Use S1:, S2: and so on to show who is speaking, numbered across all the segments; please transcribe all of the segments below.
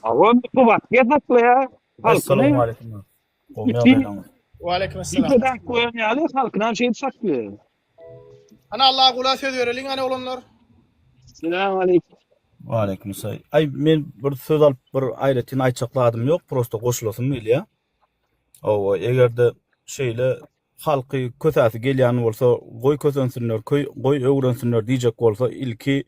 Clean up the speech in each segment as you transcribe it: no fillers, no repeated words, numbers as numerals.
S1: Hawa, gybat saklaýar halkyny.
S2: Essalamu Gowy ýagdaýlaryňyz.
S3: Waleýkim essalam.
S1: Ýeke zat goýan ýaly halkyny hem şeýdip saklaýar.
S3: Hany Allahgula söz bereliň hany oglanlar.
S1: Salam aleýkum.
S2: Waleýkim essalam. Aý men bir söz alyp bir aýratyn aýtjak zadym ýok, prosta goşulasym gelýär. Hawa, eger-de şeýle halky kösäsi gelýän bolsa, goý kösensinler, köý goý öwrensinler diýjek bolsa, ilki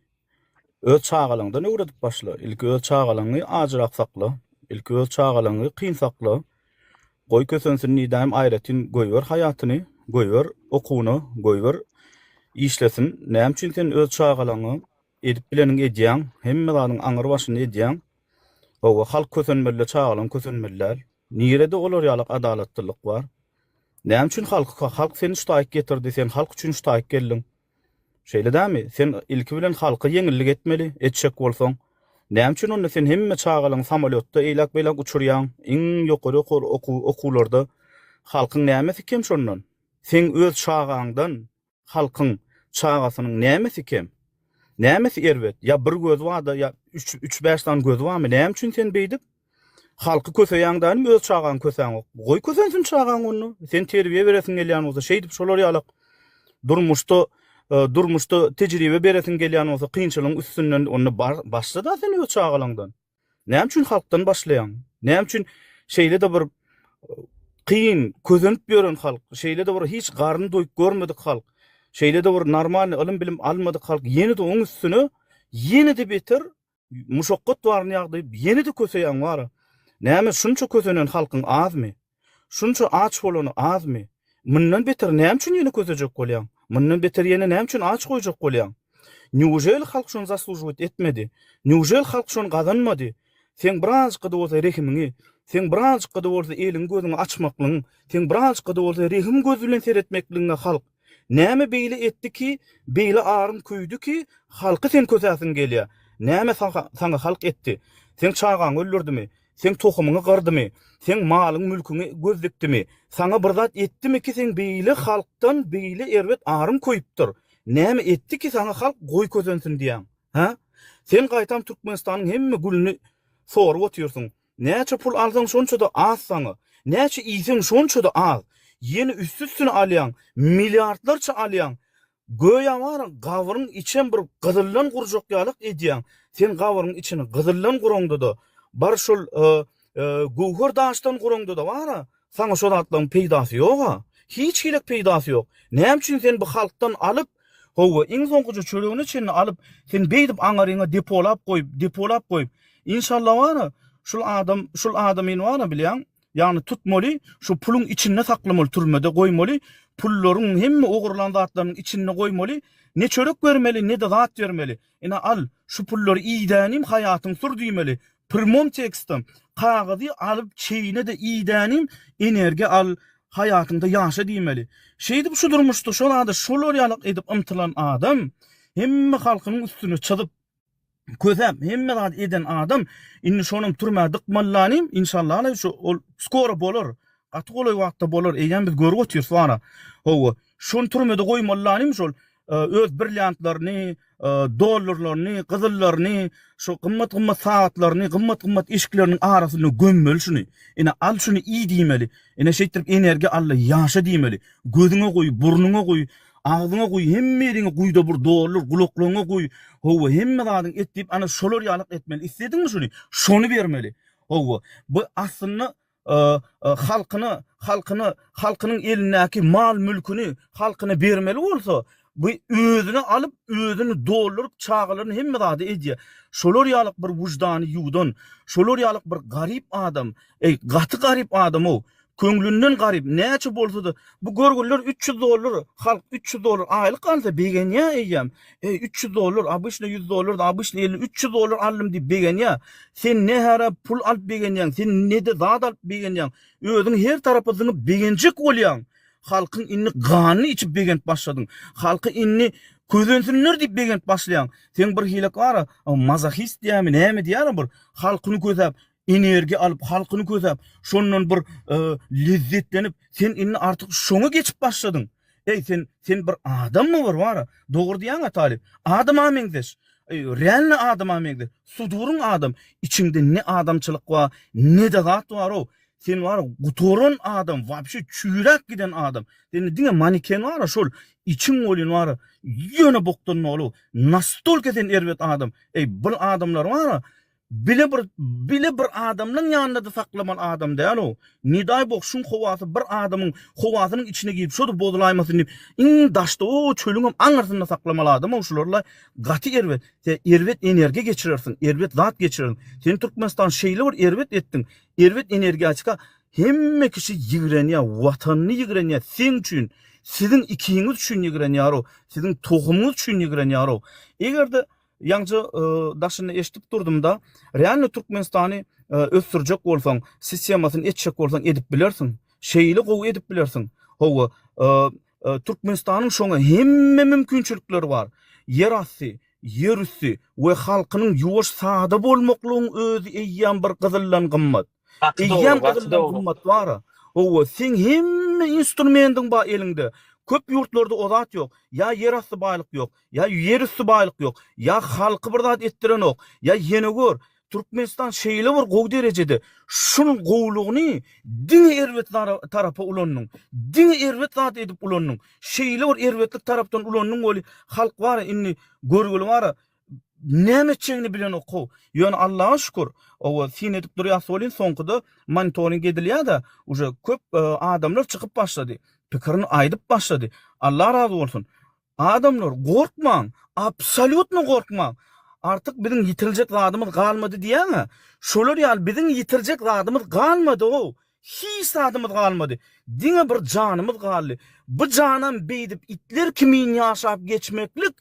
S2: Öz çagalaňdan öwredip başla. Ilki öz çagalaňy ajyrak sakla. Ilki öz çagalaňy kyn sakla. Goý kösensin diýdäýim aýratyn goýber haýatyny, goýber okuwyna, goýber işlesin. Näme üçin sen öz çagalaňa edip bileniňi edýäň, hemme zadyň aňyr başyny edýäň. Hawa, halk kösenmeli-de çagalaň kösenmeli däl. Nirede olar ýalak adalatlylyk bar? Näme üçin halk halk seni şu taýyk getirdi, sen halk üçin şu taýyk geldiň. Şeýle dämi? Sen ilki bilen halka ýeňillik etmeli, etjek bolsaň. Näme üçin onda sen hemme çagalaryňy samolýotda eýläk-beýläk uçurýaň, iň ýokary okuw okuwlarda? Halkyň nämesi kem şondan? Seň öz çagaňdan halkyň çagasynyň nämesi kem? Nämesi erbet? Ýa bir gözi barda, ýa üç, üç-bäş sany gözi barmy? Näme üçin sen beýdip Halky köseýäň dänim öz çagaňy kösäňok. Goý kösensin çagaň onda. Sen terbiýe beresiň gelýän bolsa şeýdip şolar ýalak durmuşda e, durmuşda tejribe beresiň gelýän bolsa kynçylygyň üstünden onda bar, başla-da sen öz çagalaňdan. Näme üçin halkdan başlaýaň? Näme üçin şeýle-de bir e, kyn kösenip ýören halk, şeýle-de bir hiç garny doýup görmedik halk, şeýle-de bir normalny ylym-bilim almadyk halk ýene-de oň üstüne ýene-de beter Muşakgat baryny ýagdaýyp ýene-de köseýäň wara. Näme şunça kösenen halkyň azmy? Şunça aç bolany azmy? Mundan beter näme üçin ýene kösejek bolýaň? Mundan beter ýene näme üçin aç goýjak bolýaň? Newželi halk şony zaslužiwat etmedi? Newželi halk şony gazanmady? Seň birazjykada bolsa rehimiňi, seň birazjykada bolsa eliňi gözüňi açmaklygyň, seň birazjykada bolsa rehim göz bilen seretmekligiňe halk Näme beýle etdi ki, beýle aryň köýdi ki, halky sen kösäsiň gelýä? Näme saňa halk etdi? Seň çagaňy öldürdimi? Seň tohumyňy gyrdymy? Seň malyň-mülküňi göz dikdimi? Saňa bir zat etdimi ki, seň beýle halkdan beýle erbet aryň köýüpdir? Näme etdi ki, saňa halk goý kösensin diýýäň? Hä? Sen gaýtam Türkmenistanyň hemme gülüni sorup otyrsyň. Näçe pul alsaň şonça-da az saňa. Näçe iýseň şonça-da az. Ýene üsti-üstüne alýaň. Milliardlarça alýaň. Göýä bar gabyryň içem bir gyzyldan gurjak ýalak edýäň. Sen gabyryň içini gyzyldan guraňda-da, bar şol göwher daşdan guraňda-da bar-a, saňa şo zatlaryň peýdasy ýog-a. Hiç hili peýdasy ýok. Näme üçin sen bu halkdan alyp, Hawa, iň soňkuja çöregine çenli alyp, sen beýdip aňaryňa depolap goýup, depolap goýup, inşallah bar-a, şul adam, şul adamyny bar-a bilýäň, ýagny tutmaly, şu puluň içinde saklamaly, türmede goýmaly, pullaryň hemme ogurlan zatlarynyň içinde goýmaly, ne çörek bermeli, ne-de zat bermeli. Ine al, şu pullary iýdänim haýatyň sur diýmeli. Prmom tekstam, kagyzy alyp çeýne-de iýdänim energiýa al, haýatyňda ýaşa diýmeli. Şeýdip şu durmuşda şol zada şolar ýalak edip ymtylan adam, hemme halkynyň üstüne çyzyp, kösäp, hemme zady eden adam, indi şonam türmä dykmalylanym, inşallah şu ol skoro bolar. Gaty golaý wagtda bolar, eýýäm biz görüp otyrys wara. Hawa, şony türmede goýmalylanym şol öz brilliantlaryny, dollarlaryny, gyzyllaryny, şu gymmat-gymmat sagatlaryny, gymmat-gymmat eşikleriniň arasynda gömmeli şuny. Ine, al şuny iý diýmeli. Ine, şeýtdirip energiýa al-da ýaşa diýmeli. Gözüňe guý, burnuňa guý, agzyňa guý, hemme ýeriňe guý-da bir dollar, gulaklaryňa guý. Hawa, hemme zadyňy et diýip, ana şolar ýalak etmeli. Islediňmi şuny? Şony bermeli. Hawa, bu aslynda halkyna halkyna halkynyň elindäki mal mülküni halkyna bermeli bolsa bu özüne alyp özüni dolduryp çagalaryny hemme zady edýär şolar ýalyk bir wyždany ýuwdan şolar ýalyk bir garyp adam eý gaty garyp adam ow köňlünden garyp näçe bolsada bu görgüliler 300 dollar halk 300 dollar aýlyk alsa begenýär eýýäm Eý, 300 dollar, obyçny 100 dollar, obyçny 50, 300 dollar aldym diýip begenýär. Sen ne hara pul alyp begenýäň, sen ne-de zat alyp begenýäň. Özüňi her tarapa zyňyp begenjek bolýaň. Halkyň indi ganyny içip begenip başladyň. Halky indi kösensinler diýip begenip başlaýaň. Seň bir hilek bar-a, mazohist diýýärmi, näme diýýär-a bir, halkyny kösäp, energiýa alyp, halkyny kösäp, şondan bir lezzetlenip, sen indi artyk şoňa geçip başladyň. Eý, sen, sen bir adammy bir bar-a? Dogry diýýäň-ä, Talyp. Adama meňzeş. Realny adama meňzeş. Suduryň adam. Içiňde ne adamçylyk bar, ne-de zat bar-ow. Sen bar gutaran adam, wapşe çüýräp giden adam. Sende diňe maniken bar-a şol. Içiň welin bar-a ýöne bokdan doly. Nastolka sen erbet adam. Eý, bul adamlar bar-a Bile bir bile bir adamlaň ýanynda-da saklamaly adam däl-ow. Ne daý bog şuň howasy bir adamyň howasynyň içine girip şo-da bozulaýmasyn diýip iň daşda o çölüňem aňyrsynda saklamaly adam-ow şular-la gaty erbet. Sen erbet energiýa geçirersiň, erbet zat geçirersiň. Sen Türkmenistany şeýle bir erbet etdiň, erbet energiýaçka hemme kişi ýigrenýär, watanyny ýigrenýär seň üçin, siziň ikiňiz üçin ýigrenýär-ow, siziň tohumyňyz üçin ýigrenýär-ow. Eger-de Ýaňja daşynda eşidip durdumda, realno Türkmenistany ösdürjek bolsaň, sistemasyny etjek bolsaň edip bilersiň. Şeýle gowy edip bilersiň. Hawa, Türkmenistanyň şoňa hemme mümkinçilikleri bar. Ýer asty, ýer üsti we halkynyň ýuwaş sada bolmaklygyň özi eýýäm bir gyzyldan gymmat.
S1: Gaty dogry,
S2: Eýýäm
S1: gaty
S2: gyzyldan
S1: dogry.
S2: gymmat bar-a. Hawa, seň hemme instrumentiň bar eliňde. Köp ýurtlarda o zat ýok. Ýa ýerasty baýlyk ýok, ýa ýerüsti baýlyk ýok, ýa halky bir zat etdirenok, ýa ýene gör, Türkmenistan şeýle bir gowy derejede, şul gowulygyny diňe erbet tarapa ulandyň, diňe erbet zat edip ulandyň, şeýle bir erbetlik tarapdan ulandyň weli, halk bar-a indi görgüli bar-a, näme etjegini bilenok how. Ýöne Allaha şükür, owa syn edip durýas welin soňkuda monitoring edilýär-de, uje köp adamlar çykyp başlady. Pikirini aýdyp başlady. Allah razy bolsun. Adamlar gorkmaň, absolýutno gorkmaň. Artyk biziň ýitiriljek zadymyz galmady diýýäň-ä. Şolar ýaly biziň ýitirjek zadymyz galmady-ow. Hiç zadymyz galmady. Diňe bir janymyz galdy. Bu janam beýdip itler kimin ýaşap geçmeklik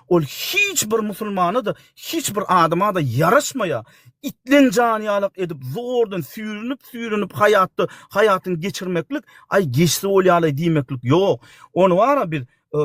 S2: Ol hiç bir musulmana-da, hiç bir adama-da ýaraşmaýar. Itleň jany ýalak edip, zordan süýrenip-süýrenip haýatda haýatyňy geçirmeklik, aý geçse bolýar-laý diýmeklik ýok. Ony bar-a biz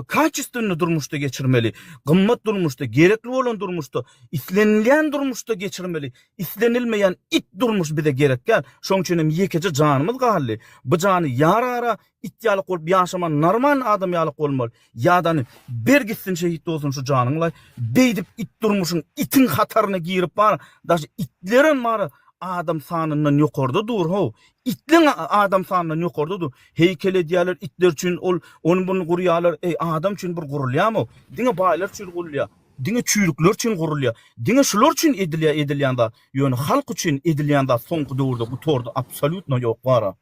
S2: kaçestwenny durmuşda geçirmeli, gymmat durmuşda, gerekli bolan durmuşda, islenilýän durmuşda geçirmeli. Islenilmeýän it durmuş bize gerek däl. Şoň üçin hem ýekeje janymyz galdy. Bu jany ýar-ara It ýalyk bolup ýaşaman normal adam ýalyk bolmaly. Ýadany ber gitsin şehit bolsun şu janyňlaý. Beýdip it durmuşyň itiň hataryna girip bar daşy itlerem bar adam sanyndan ýokarda dur how. Itleň adam sanyndan ýokarda dur. Heýkel edýäler itler üçin ol ony buny gurýalar eý adam üçin bir gurulýamy diňe baýlar üçin gurulýa. Diňe çüýrükler üçin gurulýa. Diňe şular üçin edilýä edilýän zat. Ýöne halk üçin edilýän zat soňky döwürde gutardy absolýutno ýok bara.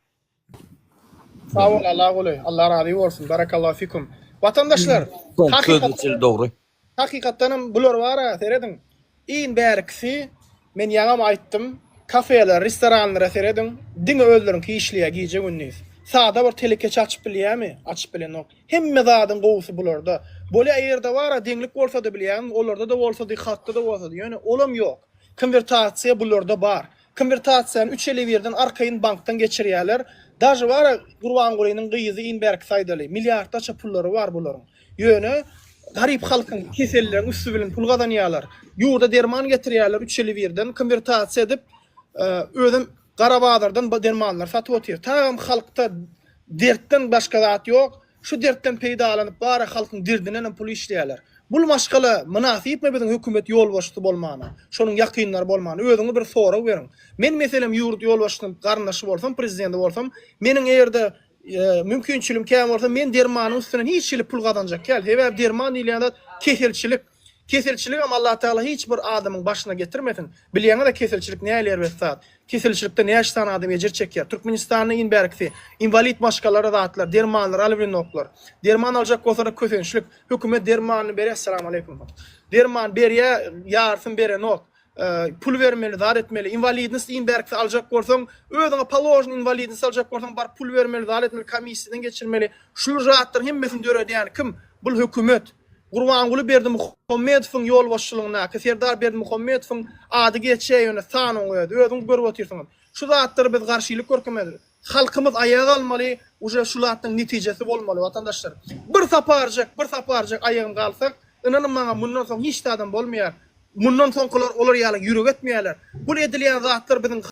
S3: Sag bol Allaguly. Allah razy bolsun. Barakallahu fikum. Watandaşlar,
S4: Soňky söz
S3: hakykat
S4: üçin dogry.
S3: hakykatdan hem bular bar-a, serediň. Iň bärkisi, men ýaňam aýtdym, kafeler, restoranlara serediň, diňe özleriňki işleýär gije-gündiz. Sada bir telekeçi açyp bilýärmi? Açyp bilenok. Hemme zadyň gowusy bularda. Bolýa eger-de bar-a deňlik bolsady bilýäňmi, olarda-da bolsady, halkda-da bolsady, ýöne olam ýok. Konwertasiýa bularda bar. Konwertasiýany üç ele birden arkaýyn bankdan geçirýärler. Daže bar-a Gurbangulynyň gyzy iň bärkisi aýdaly, milliardlarça pullary bar bularyň. Ýöne garyp halkyň, kesellileriň üsti bilen pul gazanýarlar. Ýurda derman getirýärler üç ele birden konwertasiýa edip, özem gara bazardan dermanlary satyp otyr. Tagam halkda dertden başga zat ýok. Şu dertden peýdalanyp bara halkyň derdindenem pul işleýärler. Bul maşgala mynasypmy biziň hökümet ýolbaşçysy bolmana, şonuň ýakynlary bolmana? Özüňiz bir sorag beriň. Men meselem ýurt ýolbaşçysynyň garyndaşy bolsam, prezidenti bolsam, meniň eger-de mümkinçiligim kän bolsa, men dermanyň üstünden hiç hili pul gazanjak däl. Sebäbi derman diýilýän zat keselçilik. Keselçiligem Allatagala hiç bir adamyň başyna getirmesin. Bilýäňiz-ä keselçilik nähili erbet zat. Keselçilikden näçe sany adam ejir çekýär. Türkmenistanda iň bärkisi inwalid maşgalara zatlar, dermanlary alybilenoklar. Derman aljak bolsalar kösençlik. Hökümet dermanyny berýär, Essalamu aleýkum. Derman berýär, ýarysyny berenok. Pul bermeli, zat etmeli. Inwalidnost iň bärkisi aljak bolsaň, özüňe položen inwalidnost aljak bolsaň, baryp pul bermeli, zat etmeli, komissiýadan geçirmeli. Şul zatlaryň hemmesini döredýän kim? Bul hökümet. Gurbanguly Berdimuhamedowyň ýolbaşçylygyndaky Serdar Berdimuhamedowyň ady geçýär ýöne sanyň özi, özüňiz görüp otyrsyňyz. Şu zatlara biz garşylyk görkezmeli. Halkymyz aýaga galmaly, uje şu zatlaryň netijesi bolmaly watandaşlar. Bir saparjak, bir saparjak aýagym galsak, ynanyň maňa mundan soň hiç zadam bolmaýar. Mundan soňkular olar ýaly ýürek etmeýärler. Bul edilýän zatlar biziň.